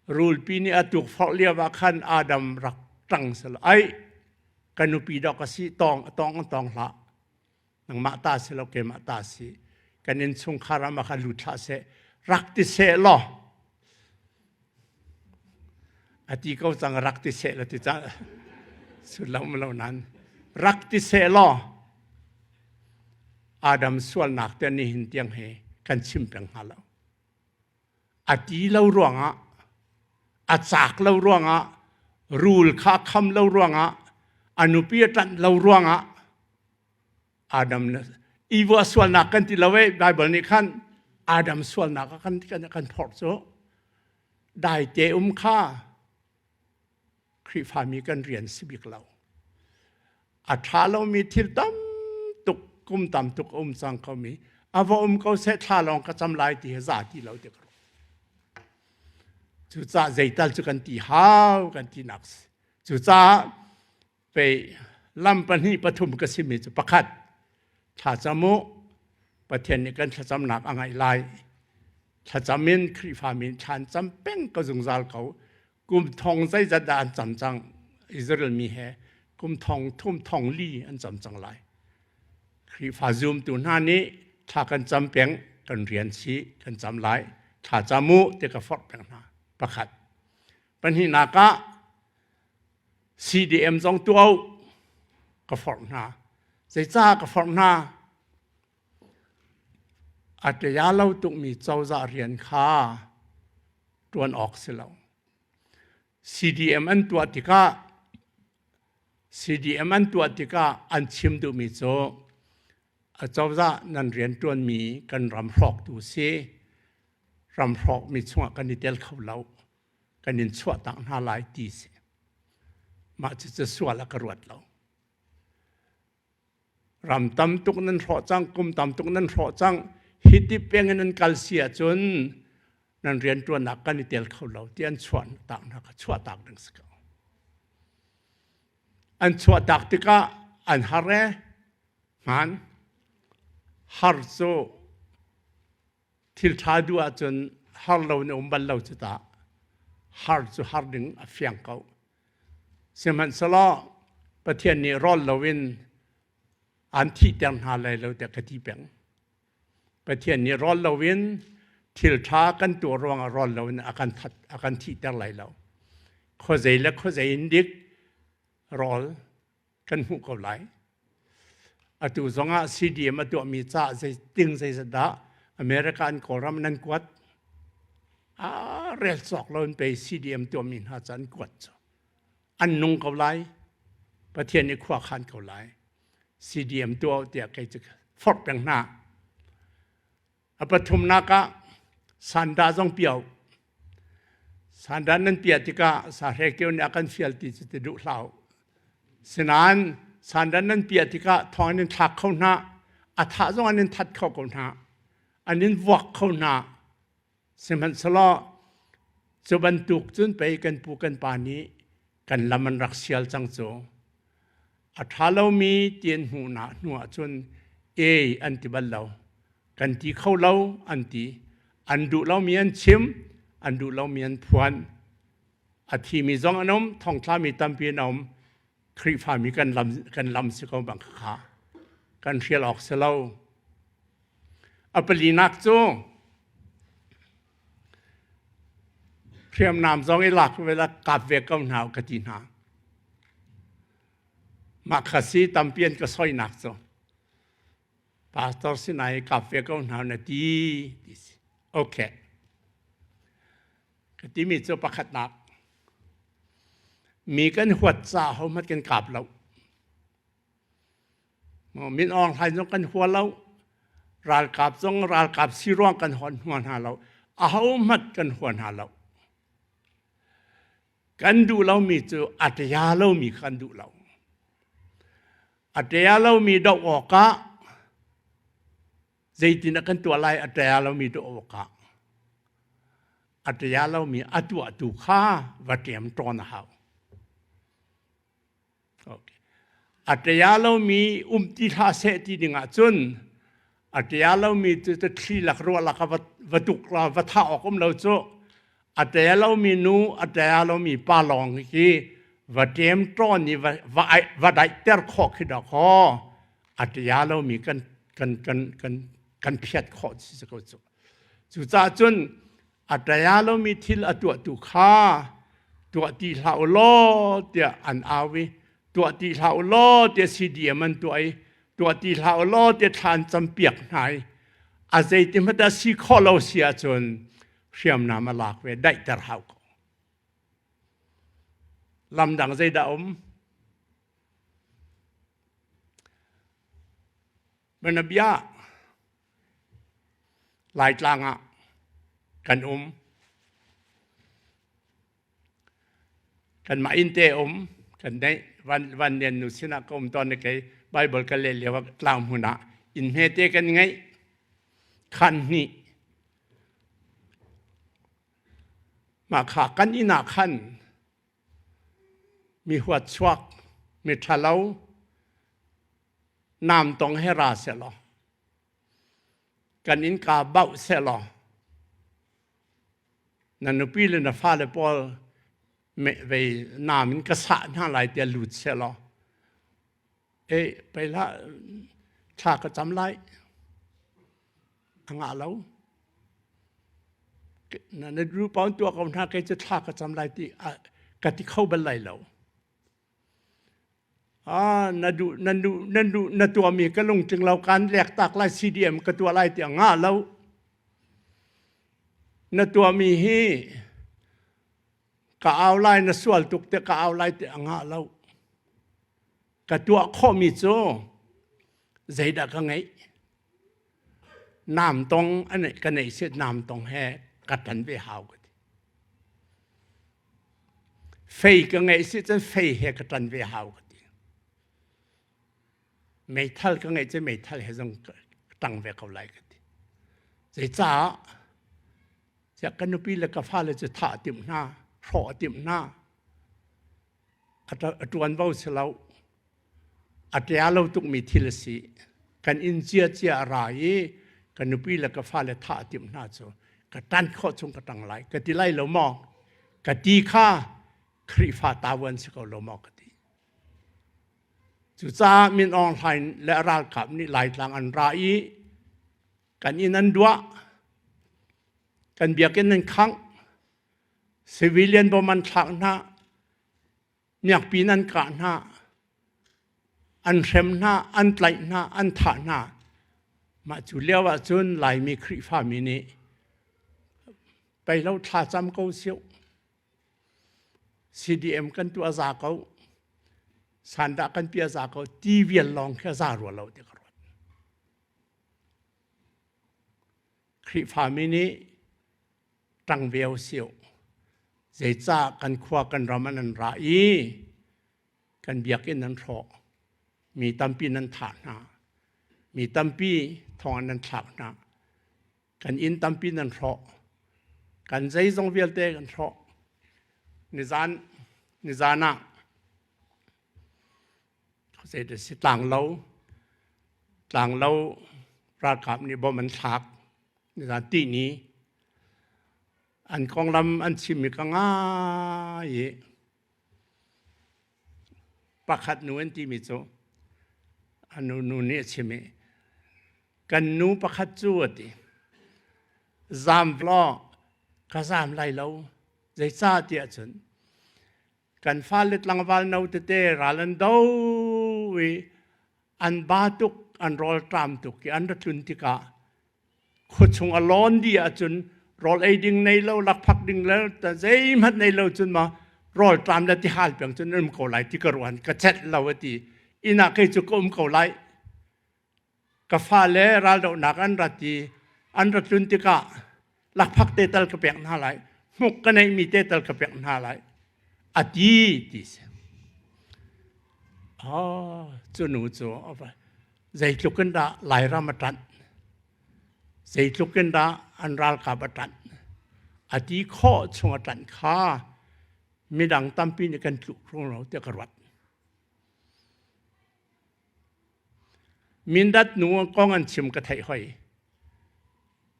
Rulpi nih a tukforh lio ah khan Adam rak ṭang selaw, ai ka nupi dawk a si, tawng tawng tawng hlah. Nangmah ta si lo keimah ta si. Kan innchungkhar ah mah kha lut hlah seh, rak ti seh law. A ti ko cang rak ti seh la ti cang. Sullam lo nan. Rak ti seh law. Adam sualnak te nihin tiang he kan chim peng hnga lo. A ti lo ruangah, a cak lo ruangah, rul kha kham lo ruangah, a nupi a ṭanh lo ruangah Adam Eva sualnak kan ti lo eh Bible nih khan Adam sualnak a kan kan kan phorh cu daite um kha Khrihfami kan rian si bik lo. A ṭha lomi thil tam tuk kum tam tuk a um cang komi a va um ko seh thla lawng ka cam lai ti hi za ti lo ti ka ruah. Cucaah zeital cu kan ti hau kan ti nak si. Cucaah pei lam pahnih pathum ka simi cu pakhat thlacam u Pathian nih kan thlacamnak a ngaih lai. Thlacam in Khrihfami thla an cam peng ko zungzal ko. Kum thong zeizat dah an cam cang Israel mi he kum thong thum thong li an cam cang lai. Khrihfa zumtu hna nih thla kan cam peng kan rian si kan cam lai thla cam u ti ka forh peng hna pakhat pahnihnak ah CDM zong tuah u ka forh hna zeicah ka forh hna A ṭia lo tukmi cozah rian kha ṭuan awk si lo. CDM an tuah tikah CDM an tuah tikah an chim duhmi cu acozah nan rian ṭuanmi kan ram hrawktu si. Ram hrawkmi chungah kan i tel kho lo. Kan in chuahtak hna lai ti si. Mah cucu sual a ka ruat lo. Ram tam tuk nan hrawh cang, kum tam tuk nan hrawh cang. Hi ti peng in nan kal si ahcun nan rianṭuannak kan i tel kho lo ti an chuah tak hna kha chuah tak ding si ko. An chuah tak tikah an har e hmaan har cu thil ṭha duh ahcun har lo in um bal lo cu ta har cu har ding a fiang ko. Sihmanhsehlaw Pathian nih rawl loin aan thihter hna lai lo tiah ka ti peng. Pathian nih rawl loin thil ṭha kan tuah ruangah rawl loin a kan that a kan thihter lai lo. Khuazei le khuazei in dik rawl kan hmuh ko lai. Atu zongah CDM a tuahmi ca zei ting zeizat dah America an Kawlram nan kuat? A rel cawk lo in pei CDM tuahmi hna ca an kuat cu. An nung ko lai. Pathian nih khua khan ko lai. CDM tuah tiah kei cu forh peng hna. A pathumnak ah sanda zong piau. Sandan nan piah tikah sahrekio nih a kan fial ti cu ti duh hlah u. Sinain sandan nan piah tikah thong an in thlak kho hna, a thah zong an in that kho ko hna, an in vuak kho hna. Sihmanhsehlaw cu bantuk cun pei kan pu kan pa nih kan lam an rak sial cang cu. A ṭha lomi ti an hmuhnak hnu ahcun ei an ti bal lo. Kan ti kho lo an ti. An duh lomi an chim, an duh lomi an phuan. A thimi zong an um, thongtlami tampi an um. Khrihfami kan lam, kan lam si ko bang kha kan hrial awk si lo. A palinak cu hriamnam zong i lak ve la kap ve ko hna ka ti hna. Mah kha si tampi an ka soinak cu. Pastor sinai kap ve ko hna na ti ti si. Okay. Ka timi cu pakhatnak mi kan huat ca hohmanh kan kap lo. Min Aung Hlaing zong kan hua lo. Ralkap zong ralkap si ruang kan hon hua hna lo. Ahohmanh kan hua hna lo. Kan duh lomi cu a ṭia lomi kha kan duh lo. A ṭia lomi doh awkah zeitin a kan tuah lai a ṭia lomi doh awkah a ṭia lomi a tuahtu kha va ṭem ṭawn a hau. Okay. A ṭia lomi um ti hlah seh ti ding ahcun a ṭia lomi cu thli lak ruah lak ah va tuk la va thah awk um lo cu a ṭia lomi nu a ṭia lomi pa lawng hi va ṭem ṭawn i va va va daihter khawh khi dawkaw a ṭia lomi kan kan kan kan kan phiat khawh si ko cu. Cucaah cun a ṭaya lomi thil a tuahtu kha tuah ti hlah u law tiah an au i tuah ti hlah u law tiah CDM an tuah i tuah ti hlah u law tiah thla an campiak hna i a zeiti hmanh dah si khawh lo si ahcun hriamnam a lak ve daihter hau ko. Lam dang zeidah um? Bianabia Laitlang ah kan um. Kanmah inn te um kan neih van van lian nu sinah ka um tawn i kei Bible ka leh lio ah tlang hmun ah inn hmete kan ngeih khan hnih mah kha kan inn ah khan mi huatchuak mi ṭhalo nam tong he ra sehlaw kan innka bauh sehlaw na nupi le na fale pawl vei nam in ka sah hna lai tiah lut sehlaw e pei hlah thla ka cam lai a ngah lo na na ru pawn tuah ko hna kei cu thla ka cam lai ti ka ti kho bal lai lo Ah, na duh na duh na duh na tuahmi ka lungtling lo kan lek tak lai CDM ka tuah lai tiah ngah lo. Na tuahmi hi ka au lai na sual tuk te ka au lai tiah ngah lo. Ka tuah khawhmi cu zeidah ka ngeih? Nam tong an ka neih sit nam tong he ka tan ve hau ka ti. Fei ka ngeih si cun fei he ka ṭan ve hau ka ti. Meithal ka ngeih cun meithal he zong ka ṭang ve ko lai ka ti. Zeicah tiah ka nupi le ka fale cu thah a timh hna, hrawh a timh hna. A ṭuanvo si lo. A ṭia lo tukmi thil a si. Kan inn ciacia a ra i ka nupi le ka fale thah a timh hna cu ka ṭan khawh chung ka ṭang lai ka ti lai lo maw? Ka ti kha Khrihfa tavuan si ko lo maw ka ti. Cucaah Min Aung Hlaing le a ralkap nih Laitlang an ra i kan inn an duah, kan biakinn an khangh, civilian bom an thlak hna, miakpi nan kah hna, an hrem hna, an tlaih hna, an thah hna. Mah cu lio ah cun Laimi Khrihfami nih pei lo thlacam ko siu. CDM kan tuah za ko. Sandah kan pia za ko. Ti vial lawng khi a za rua lo ti ka ruat. Khrihfami nih ṭang ve siu. Zeicah kan khua kan ram an an ra i kan biakinn an hrawh. Mi tampi nan thah hna. Mi tampi thong nan thlak hna. Kan inn tampi nan hrawh. Kan zeizong vialte kan hrawh. Nizan nizan ah Zeidah si tlanglo tlanglo ralkap nih bom an thlak nizan tihni an konglam an chimmi ka ngai i pakhat nu an timi cu a nu nu nih a chim i kan nu pakhat cu a ti zaam law ka zaam lai lo zeicah tiah cun Kan fale tlangval no tete ral an do i an ba tuk, an rawlṭam tuk i an ra tlun tikah khuachung a lawn dih ahcun rawl ei ding nei lo, lakphak ding le zeihmanh nei lo cun ma rawlṭam le tihal peng cun an um ko lai ti ka ruan ka celh lo a ti. Inn ah kei cu ka um ko lai. Ka fale raldohnak an rat i an ra tlun tikah lakphak te tal ka pek hna lai, hmuk ka neihmi te tal ka pek hna lai, a ti ti si. Oh, cu nu cu zeitluk in dah Lairam a ṭanh, zeitluk in dah an ralkap a ṭanh, a ti khawh chung a ṭanh kha midang tampi nih kan tluk rung lo tiah ka ruat. Mindat nu kong an chim ka theih hoi.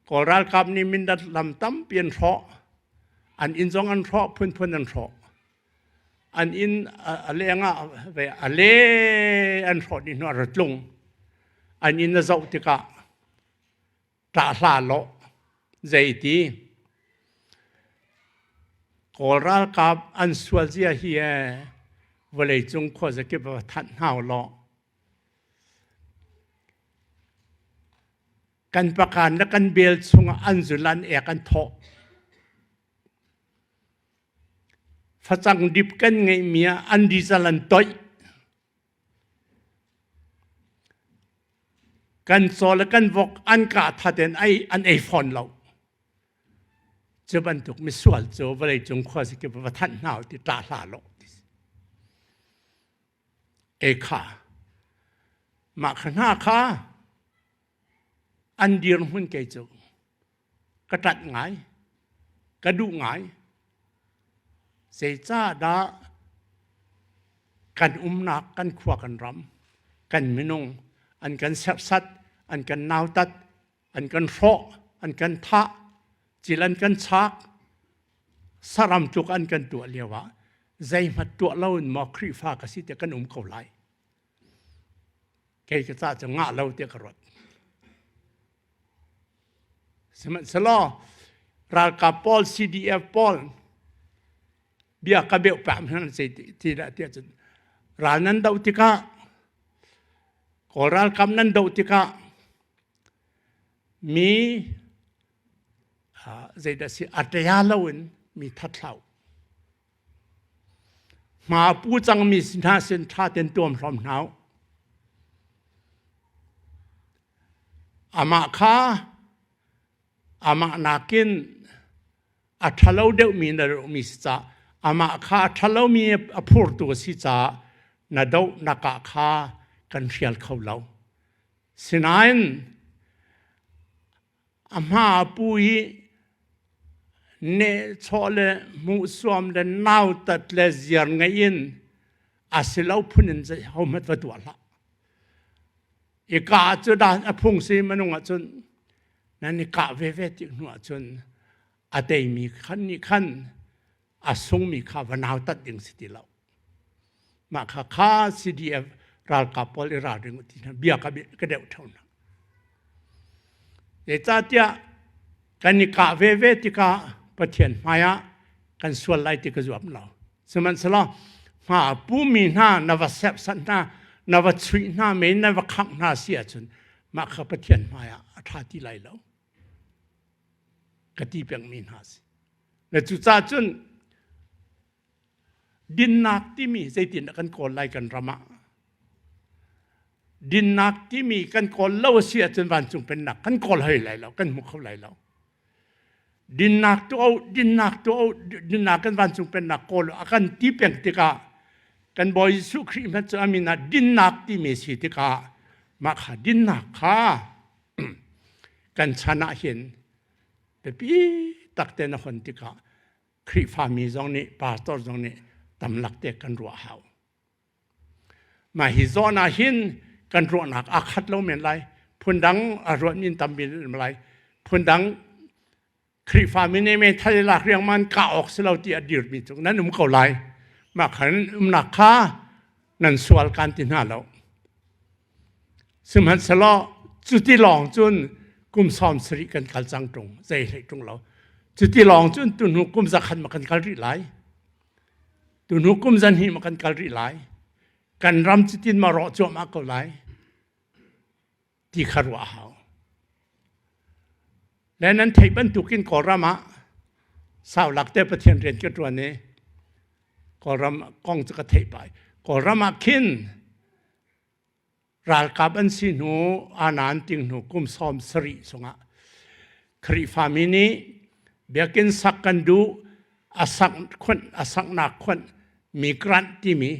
Kawl ralkap nih Mindat lam tampi an hrawh. An inn zong an hrawh, phunphun an hrawh. An inn a leng ah a le an hrawh dih hnu ah ra tlung. An inn a zoh tikah ṭah hlah law zeiti Kawl ralkap an sual zia hi ee vawleicung khuazakip ah thanh hna u law kan pakan le kan bel chungah an zul an ek an thawh facang dip kan ngeihmi ah an diesel an toih Kan caw le kan vok an kah that in ei an ei fawn lo. Cu bantuk misual cu vawleicung khuazakip va thanh hna u ti ṭah hlah lo. E kha mah kha hna kha an dirhmun kei cu ka ṭanh ngai, ka duh ngai. Zeicahdah kan umnak, kan khua, kan ram, kan minung an kan serhsat, an kan nautat, an kan hrawh, an kan thah, cil an kan chak, saram tluk an kan tuah lio ah zeihmanh tuah lo in maw Khrihfa ka si tiah kan um ko lai. Kei ka ca cu ngah lo tiah ka ruat. Sihmanhsehlaw ralkap pawl CDF pawl bia ka beuh pah hna zei ti dah tiah cun ral nan doh tikah Kawl ralkap nan doh tikah mi zeidah si a ṭia loin mi that hlah u. Hma pu cangmi hna sin ṭha tein tuam hrawm hna u. Amah kha amah nakin a ṭhalo deuhmi na dohmi si caah amah kha a ṭhalomi a phurtu a si caah na doh na kah kha kan hrial kho lo. Sinain A hma a pu i nehsawh le hmuhsuam le nautat le ziar ngeih in a si lo phun in hohmanh va tuah hlah. I kah cu dah a phung si minung ahcun nan i kah veve ti hnu ahcun a teimi khan nih khan a sungmi kha va nautat ding si ti lo. Mah kha kha CDF ralkap pawl i ralring u ti hna bia ka ka deuh theo hna. Zeicahtiah kan i kah veve tikah Pathian hmai ah kan sual lai ti ka zuam lo. Sihmanhsehlaw hma a pumi hna na va serhsat hna, na va chuih hna, mei na va khangh hna si ahcun mah kha Pathian hmai ah a ṭha ti lai lo. Ka ti pengmi hna si. Na cucaah cun Dinnak timi zeitindah kan kawl lai kan ram ah? Dinnak timi kan kawl lo a si ahcun vancung pennak kan kawl hoi lai lo, kan hmu kho lai lo. Dinnak tuah u, dinnak tuah u, dinnak kan vancung pennak kawl u a kan ti peng tikah kan Bawi Jesuh Khrih hmanh cu a min ah dinnak timi si tikah mah kha dinnak kha kan chan ah hin biapi tak te na hon tikah Khrihfami zong nih pastor zong nih tamlak te kan ruah hau. Mah hi zawn ah hin kan ruahnak aa khat lo men lai. Phundang a ruat min tampi lai. Phundang Khrihfami nih men thal lak riangman ka awk si lo ti a dirmi cu nan um ko lai. Mah khan umnak kha nan sual kan ti hna lo. Sihmanhsehlaw cuti lawng cun kum 70 kan kal cang ṭung, zei hlei ṭung lo. Cuti lawng cun tuhnu kum zakhat ma kan kal rih lai. Tuhnu kum zan hi ma kan kal rih lai. Kan ram cutin ma rawh cuahmah ko lai. Ti kha ruah a hau. Le nan theih bantukin Kawlram ah sau lak te Pathian rian ka ṭuan i Kawlram kong cu ka theih pai. Kawlram ah khin Ralkap an si hnu anan ting hnu kum 70 chungah Khrihfami nih biakinn sak kan duh a sak khuanh a saknak khuanh mi grant timi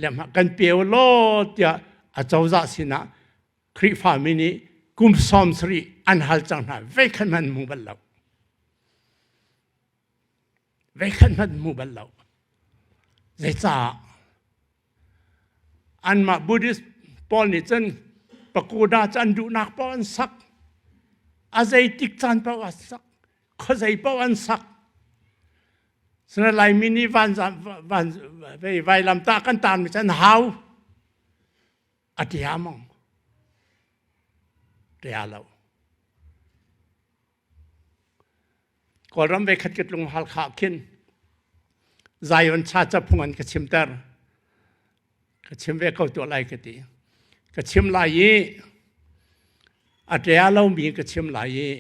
lehmah kan pe u law tiah a cozah sinah Khrihfami nih kum 70 an hal cang hna veikhat hmanh hmu bal lo. Veikhat hmanh hmu bal lo. Zeicah? Anmah Buddhist pawl nih cun pagoda cu an duhnak paoh an sak. A zeitik caan paoh an sak. Khuazei paoh an sak. Sina Laimi nih van, van, vailamtah kan taarmi cu an hau. A tia mong. Tia lo. Kawlram ve khat ka tlung Halkha khin Zion cha caphung an ka chimter. Ka chim ve ko tuah lai ka ti. Ka chim lai i a ṭia lomi ka chim lai i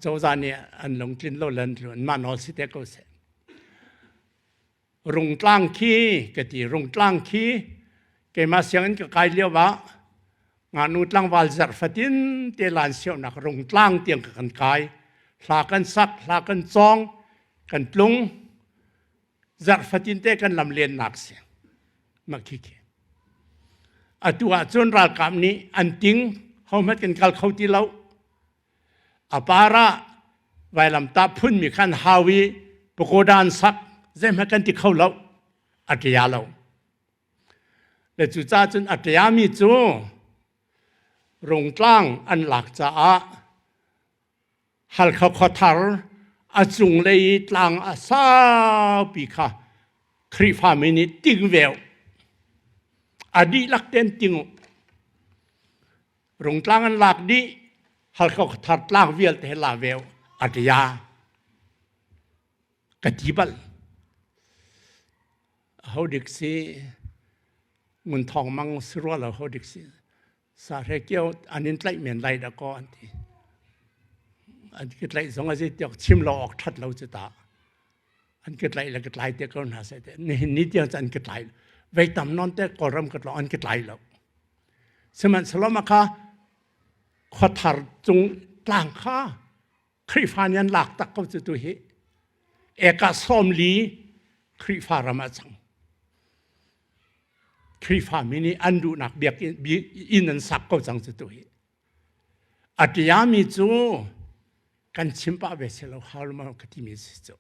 cozah nih an lungtlin lo lan mah nawl si te ko seh. Rungtlang khi ka ti Rungtlang khi keimah sianginn ka kai lio ah ngaknu tlangval zarh fatin te lan sionak Rungtlang tiang ka kan kai hla kan sak hla kan cawng kan tlung zarh fatin te kan lam lennak si mah khi khi atu ah cun ralkap nih an ting hohmanh kan kal kho ti lo A par ah vailamtah phunmi khan hau i pagoda an sak zeihmanh kan ti kho lo a ṭia lo. Le cucaah cun a ṭiami cu Rungtlang an lak caah Halkha khuathar a cunglei i tlang a saupi kha Khrihfami nih ting ve u. A dihlak tein ting u. Rungtlang an lak dih Halkha khuathar tlang vialte he la ve a tia ka ti bal ho dik si ngun thong mang si rua lo ho dik si sa hre kio an in tlaih men lai da ko an ti an ki tlaih zong a zei tiok chim lo ok that lo chu ta an ki tlaih le ka tlai te ko hna sai te nihin ni tiang an ki tlai vei tam non te kawlram ka tlo an ki tlai lo Sihmanhsehlaw mah kha khuathar cung tlang kha Khrihfa nih an lak tak ko cu tu hi eka 40 Khrihfa ram ah cang. Khrihfa mi nih an duhnak biakinn inn an sak ko cang cu tu hi. A ṭiami cu kan chim pah ve silo hau ma ka timi si cu.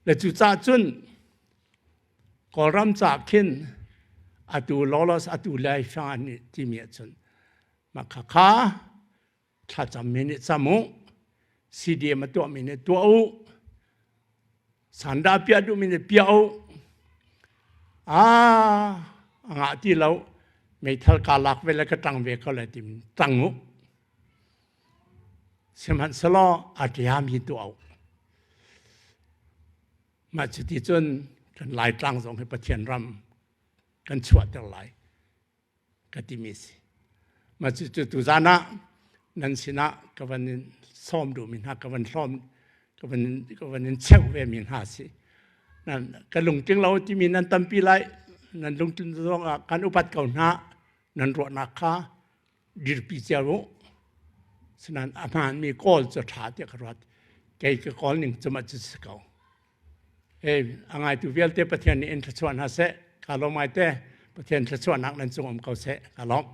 Le cucaah cun Kawlram ca khin atu lolos atu lai fang an timi ahcun mah khakha thlacammi nih cam u, CDM a tuahmi nih tuah u, sandah piah duhmi nih piah u. Ah, a ngah ti lo, meithal ka lak ve le ka ṭang ve ko lai tim ṭang u. Sihmanhsehlaw a ṭiami tuah u. Mah cuti cun kan Laitlang zong hi Pathian ram kan chuahter lai. ka timi si. Mah cucu tuzan ah nan sinah ka van in sawm duhmi hna ka van hlawm ka van ka van in cheuh ve mi hna si. Nan ka lungtling lo timi nan tampi lai nan lungtlin zong ah kan upat ko hna nan ruahnak kha dirpi cio u. Sinain a hmaanmi kawl cu ṭha tiah ka ruat. Kei ka kawl ning cu mah cu si ko. Hey, a ngaitu vialte Pathian nih in thluachuah hna seh. Ka lawm ngai te. Pathian thluachuahnak nan cung um ko seh. Ka lawm.